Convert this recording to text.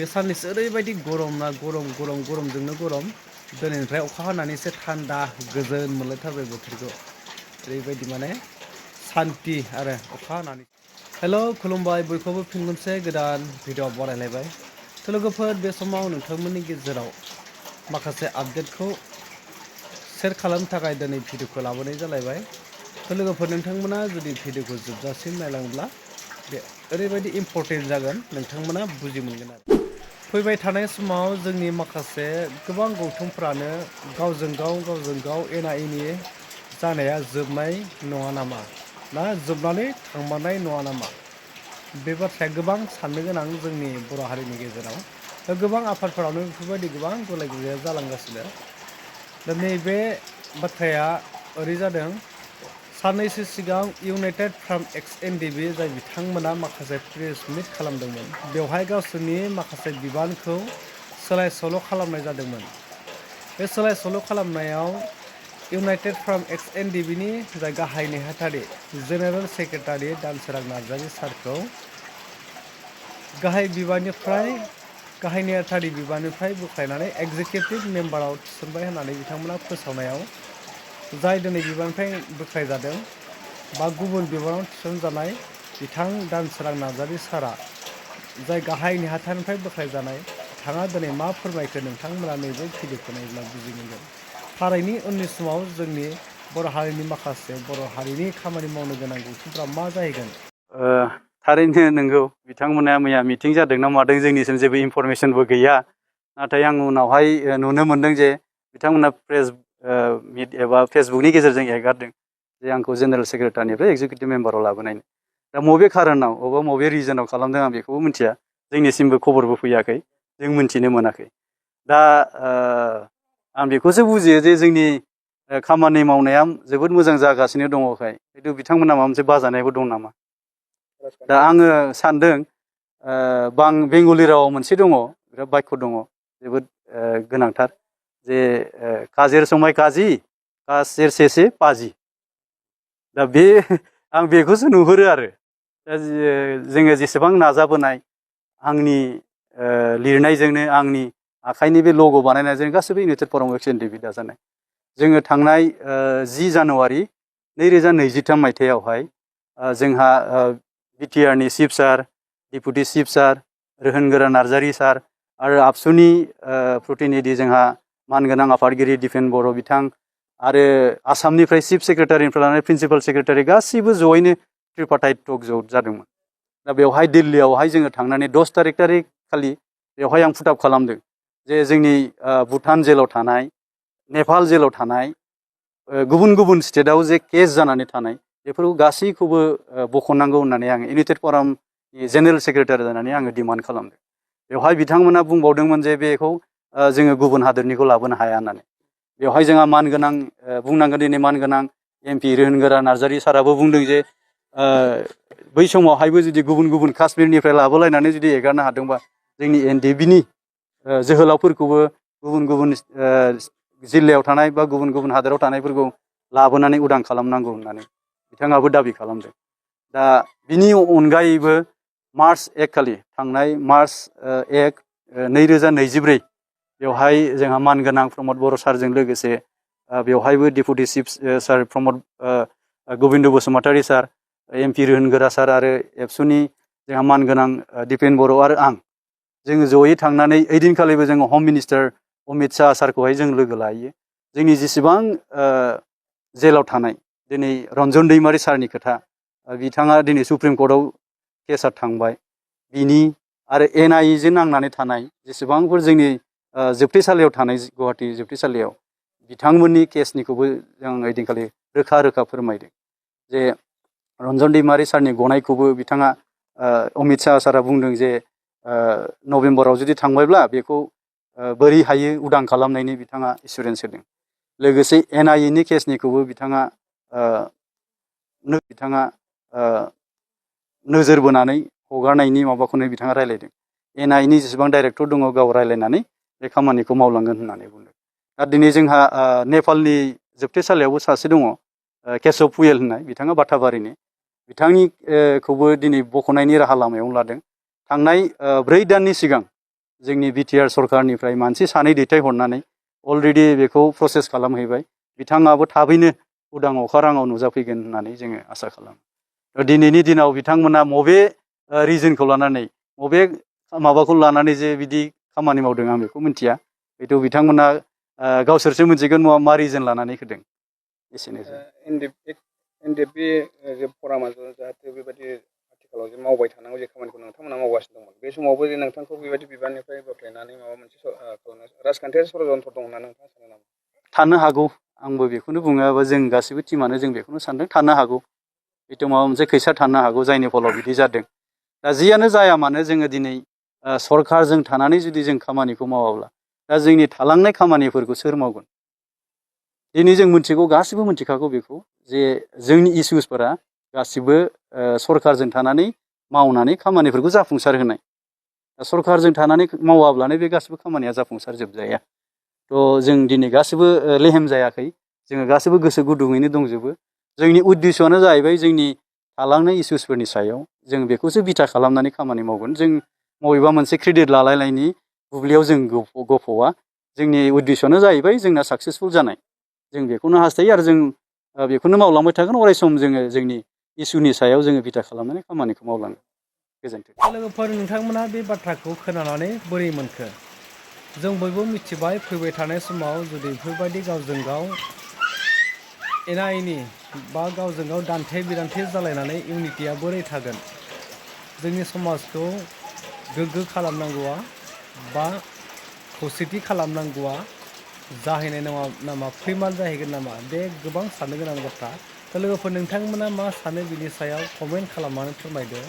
बे साननैसो ओरैबायदि गरम ना गरमजोंनो गरम दिनैनिफ्राय अखा हानानै एसे थान्दा गोजोन मोनलायथारबाय बोथोरखौ ओरैबायदि माने सान्ति आरो अखा हानानै हेल' खुलुमबाय बयखौबो फिन मोनसे गोदान भिडिअ बरायलायबाय थ' लोगोफोर बे समाव नोंथांमोननि गेजेराव माखासे आपडेटखौ शेयार खालामनो थाखाय दिनै भिडिअखौ लाबोनाय जालायबाय थ' लोगोफोर नोंथांमोना जुदि भिडिअखौ जोबजासिम नायलांब्ला बे ओरैबायदि इम्परटेन्ट जागोन नोंथांमोना बुजि मोनगोन आरो फैबाय थानाय समाव जोंनि माखासे गोबां गौथुमफ्रानो गावजों गाव एना एनि जानाया जोबनाय नङा नामा ना जोबनानै थांमारनाय नङा नामा बे बाथ्राया गोबां साननो गोनां जोंनि बर' हारिनि गेजेराव गोबां आफादफोरावनो बेफोरबायदि गोबां गुलाय गुजाया जालांगासिनो दा नैबे बाथ्राया ओरै जादों साननैसो सिगां इउनाइटेड फ्रम एक्स NDFB जाय बिथांमोना माखासे प्रेस मिट खालामदोंमोन बेवहाय गावसोरनि माखासे बिबानखौ सोलाय सोल' खालामनाय जादोंमोन बे सोलाय सोल' खालामनायाव इउनाइटेड फ्रम एक्स NDFB नि जाय गाहाय नेहाथारि जेनेरेल सेक्रेटारि दानसोरां नार्जारि सारखौ गाहाय नेहाथारि बिबाननिफ्राय बोख्लायनानै एक्जिकिउटिभ मेम्बाराव थिसनबाय होननानै बिथांमोना फोसावनायाव जाय दिनै बिबाननिफ्राय बोख्लायजादों बा गुबुन बिबानाव थिसनजानाय बिथां दानसोरां नार्जारि सारा जाय गाहाय नेहाथारिनिफ्राय बोख्लायजानाय बिथाङा दिनै मा फोरमायखो नोंथांमोना नैबे भिडिअखौ नायोब्ला बुजि मोनगोन थारैनो उननि समाव जोंनि बर' हारिनि माखासे बर' हारिनि खामानि मावनो गोनां गौथुमफ्रा मा जाहैगोन थारैनो नंगौ बिथांमोना मैया मिटिं जादों ना मादों जोंनिसिम जेबो इनफरमेसनबो गैया नाथाय आं उनावहाय नुनो मोनदों जे बिथांमोना प्रेस मिट एबा फेसबुकनि गेजेरजों एगारदों जे आंखौ जेनेरेल सेक्रेटारिनिफ्राय एक्जिकिउटिभ मेम्बाराव लाबोनायनि दा बबे खारनाव अबा बबे रिजनाव खालामदों आं बेखौबो मिथिया जोंनिसिमबो खबरबो फैयाखै जों मिन्थिनो मोनाखै दा आं बेखौसो बुजियो जे जोंनि खामानि मावनाया जोबोद मोजां जागासिनो दङखाय खिन्थु बिथांमोना माबा मोनसे बाजानायबो दं नामा दा आङो सानदों बेंगलि रावाव मोनसे दङ बिराद बाक्य दङ जोबोद गोनांथार जे काजेर समाय काजि काजेर सेसे पाजि दा बे आं बेखौसो नुहुरो आरो दा जोङो जेसेबां नाजाबोनाय आंनि लिरनायजोंनो आंनि आखाइनि बे लग' बानायनायजों गासैबो इउनाइटेड फराम एक्स NDFB दाजानाय जोङो थांनाय 10 जानुवारि 2023 मायथाइयावहाय जोंहा BTR नि चिफ सार डिपुटि चिफ सार रोहोनगोरा नार्जारि सार आरो आबसुनि प्रतिनिधि जोंहा मानगोनां आफादगिरि दिपेन बर' बिथां आरो आसामनिफ्राय चिफ सेक्रेटारिनिफ्राय लानानै प्रिन्सिपाल सेक्रेटारि गासैबो जयैनो ट्रिपार्टाइट टक जादोंमोन दा बेवहाय दिल्लीयावहाय जोङो थांनानै 10 तारिख खालि बेवहाय आं फुटाप खालामदों जे जोंनि भुटान जेलाव थानाय नेपाल जेलाव थानाय गुबुन गुबुन स्टेटआव जे केस जानानै थानाय बेफोरखौ गासैखौबो बख'नांगौ होननानै आङो इउनाइटेड फरामनि जेनेरेल सेक्रेटारि जानानै आङो डिमान्ड खालामदों बेवहाय बिथांमोना बुंबावदोंमोन जे बेखौ जोङो गुबुन हादोरनिखौ लाबोनो हाया होननानै बेवहाय जोंहा मानगोनां बुंनांगोन दिनै मानगोनां MP रोहोनगोरा नार्जारि साराबो बुंदों जे बै समावहायबो जुदि गुबुन गुबुन काश्मीरनिफ्राय लाबोलायनानै जुदि एगारनो हादोंबा जोंनि NDFB नि जोहोलावफोरखौबो गुबुन गुबुन जिल्लायाव थानाय बा गुबुन गुबुन हादोराव थानायफोरखौ लाबोनानै उदां खालामनांगौ होननानै बिथाङाबो दाबि खालामदों दा बिनि अनगायैबो मार्च 1 खालि थांनाय मार्च 1 2024 बेवहाय जोंहा मानगोनां प्रमद बर' सारजों लोगोसे बेवहायबो डिपुटि चिफ सार प्रमद गोबिन्द बसुमतारी सार MP रोहोनगोरा सार आरो एबसुनि जोंहा मानगोनां दिपेन बर' आरो आं जोङो जयै थांनानै ओइदिनखालिबो जोङो हम मिनिस्टार अमित शाह सारखौहाय जों लोगो लायो जोंनि जेसेबां जेलाव थानाय दिनै रन्जन दैमारि सारनि खोथा बिथाङा दिनै सुप्रिम कर्टआव केसा थांबाय बिनि आरो NIA जों नांनानै थानाय जेसेबांफोर जोंनि जोबथेसालियाव थानाय गुवाहाटि जोबथेसालियाव बिथांमोननि केसनिखौबो जों ओइदिनखालि रोखा रोखा फोरमायदों जे रन्जन दैमारि सारनि गनायखौबो बिथाङा अमित शाह सारा बुंदों जे नभेम्बराव जुदि थांबायब्ला बेखौ बोरै हायो उदां खालामनायनि बिथाङा एसुरेन्स होदों लोगोसे NIA नि केसनिखौबो बिथाङा नोजोर बोनानै हगारनायनि माबाखौनो बिथाङा रायलायदों NIA नि जेसेबां डाइरेक्टर दङ गाव रायलायनानै बे खामानिखौ मावलांगोन होननानै बुंदों दा दिनै जोंहा नेपालनि जोबथेसालियावबो सासे दङ केशव पुयेल होननाय बिथाङा बाथाबारिनि बिथांनिखौबो दिनै बख'नायनि राहा लामायाव लादों थांनाय 4 दाननि सिगां जोंनि बिटिआर सरकारनिफ्राय मानसि सानै दैथायहरनानै अलरेडि बेखौ प्रसेस खालामहैबाय। बिथाङाबो थाबैनो उदां अख्राङाव नुजाफैगोन होननानै जोङो आसा खालामो। दिनैनि दिनाव बिथांमोना मबे रिजनखौ लानानै मबे माबाखौ लानानै जे बिदि खामानि मावदों आं बेखौ मिथिया। हयथ' बिथांमोना गावसोरसो मिथिगोन मा रिजन लानानै होदों। एसेनोसै। NDFB जे फरामा जाहाथे बेबायदि आथिखालाव जे मावबाय थानांगौ जे खामानिखौ नोंथांमोना मावगासिनो दंमोन, बे समावबो जे नोंथांखौ बेबायदि बिबाननिफ्राय बोख्लायनानै माबा मोनसे राजखान्थियारि षड़यन्त्र दं होनना नोंथाङा सानो नामा? थानो हागौ। आंबो बेखौनो बुङो, जों गासैबो टिमानो जों बेखौनो सानदों, थानो हागौ। हयथ' माबा मोनसे खैसार थानो हागौ जायनि फलाव बिदि जादों। दा जियानो जाया मानो जोङो दिनै सरकारजों थानानै जुदि जों खामानिखौ मावाब्ला दा जोंनि थालांनाय खामानिफोरखौ सोर मावगोन? दिनै जों मिथिगौ, गासिबो मिथिखागौ बेखौ, जे जोंनि इसुसफोरा गासिबो सरकारजों थानानै मावनानै खामानिफोरखौ जाफुंसार होनाय। दा सरकारजों थानानै मावाब्लानो बे गासिबो खामानिया जाफुंसार जोबजाया। थ' जों दिनै गासिबो लेहेम जायाखै, जोङो गासिबो गोसो गुदुङैनो दंजोबो। जोंनि उद्देश्यआनो जाहैबाय जोंनि थालांनाय इसुसफोरनि सायाव जों बेखौसो बिथा खालामनानै खामानि मावगोन। जों बबेबा मोनसे क्रेडिट लालायनायनि बुब्लियाव जों गफ'आ। जोंनि उद्देश्यआनो जाहैबाय जोंना साक्सेसफुल जानाय। जों बेखौनो हास्थायो आरो जों बेखौनो मावलांबाय थागोन। अराय सम जोङो जोंनि इसुनि सायाव जोङो बिथा खालामनानै खामानिखौ मावलांगोन। गोजोन्थों। लोगोफोर, नोंथांमोना बे बाथ्राखौ खोनानानै बोरै मोनखो? जों बयबो मिथिबाय, फैबाय थानाय समाव जुदि बेफोरबायदि गावजों गाव एना एनि बा गावजों गाव दान्थे बिदान्थे जालायनानै इउनिटिया बोरै थागोन? जोंनि समाजखौ गोग्गो खालामनांगौआ बा खौसेथि खालामनांगौआ जाहैनाय नङा नामा? फैमाल जाहैगोन नामा? बे गोबां साननो गोनां बाथ्रा। दा लोगोफोर, नोंथांमोना मा सानो बिनि सायाव कमेन्ट खालामनानै फोरमायदो।